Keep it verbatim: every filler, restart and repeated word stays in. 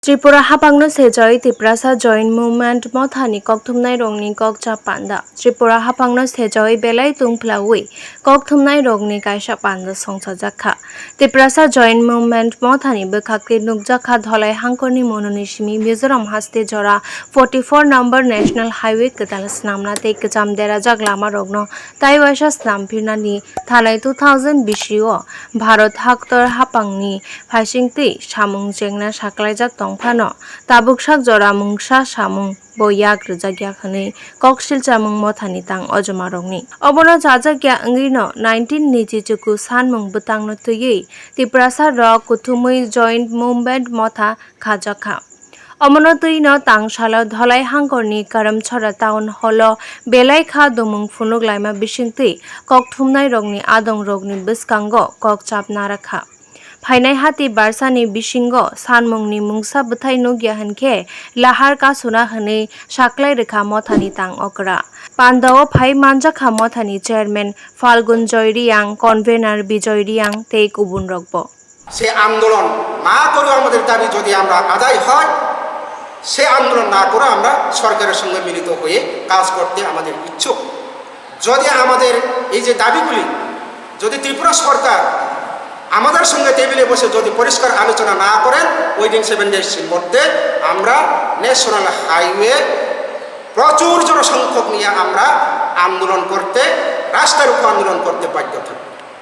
Tripura haphangno sejoi Tiprasa Joint Movement Mothani kokthumnairokni kokchap panda. Tripura haphangno sejoi belai tungphlaui kokthumnairokni kaisa panda songchajakha. Tiprasa Joint Movement Mothani bwkhakti nukjakha Dholai hangkorni mononi simi Mizoram haste jora forty-four number National Highway kwtal swnamna tei kwcham derajak lamarokno taiwaisa swnamphirnani thanai two thousand bisio Bharat haktor haphangni phaisingtwi samung chengna saklaijak tongphano, tabuk sak jora mungsa samung bo yak rwjakya hwnwi kok silchamung mothani tang ojomarokni. Obono chajakya wngwino nineteen ni chichuku sanmung bwtangno twiwi Tiprasa rok kuthumwi Joint Movement Motha khajakha. Omono twino tang salo Dholai hangkorni Karamchhara Town Hall-o belai kha dumung phunuk laima bisingtwi kokthumnairokni adongrokni bwskango kok chap narakha. Phainai hati barsani bisingo sanmungni mungsa bwthai nukya hwnkhe lahar kasuna hwnwi saklai rwkha mothani tang okra. Pandao phai manjakha mothani chairman Falgun Joy Riang, convener Bijoy Riang tei kubunrokbo. সে আন্দোলন না করেও আমাদের দাবি যদি আমরা আদায় হয়, সে আন্দোলন না করে আমরা সরকারের সঙ্গে মিলিত হয়ে কাজ করতে আমাদের ইচ্ছুক। যদি আমাদের এই যে দাবিগুলি যদি ত্রিপুরা সরকার আমাদের সঙ্গে টেবিলে বসে যদি পরিষ্কার আলোচনা না করেন, ওই দিন সেভেন ডেজ মধ্যে আমরা ন্যাশনাল হাইওয়ে প্রচুর জনসংখ্যক নিয়ে আমরা আন্দোলন করতে, রাস্তার উপর আন্দোলন করতে বাধ্য থাকব।